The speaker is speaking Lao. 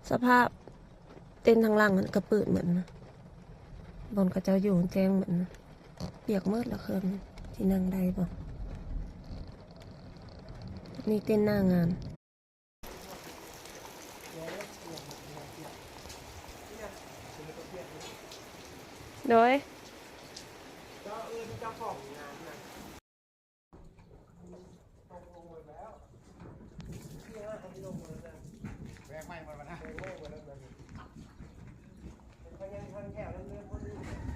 ສະພາບເຕັນທາງຫຼັງຫັ້ນກະເປີດໝົດນະ ບ່ອນເຂົາເຈົ້າຢູ່ແຈ້ງໝົດນະ ປຽກໝົດລະເຄື່ອງ ຊິນັ່ງໄດ້ບໍ່? ນີ້ເຕັນໜ້າງານ. ໂດຍ ແບກໄມ້ໝົດແລ້ວນະ ແບກໄມ້ໝົດແລ້ວນະ ເປັນພະຍານທາງແຖວເລື່ອນຄົນອື່ນ.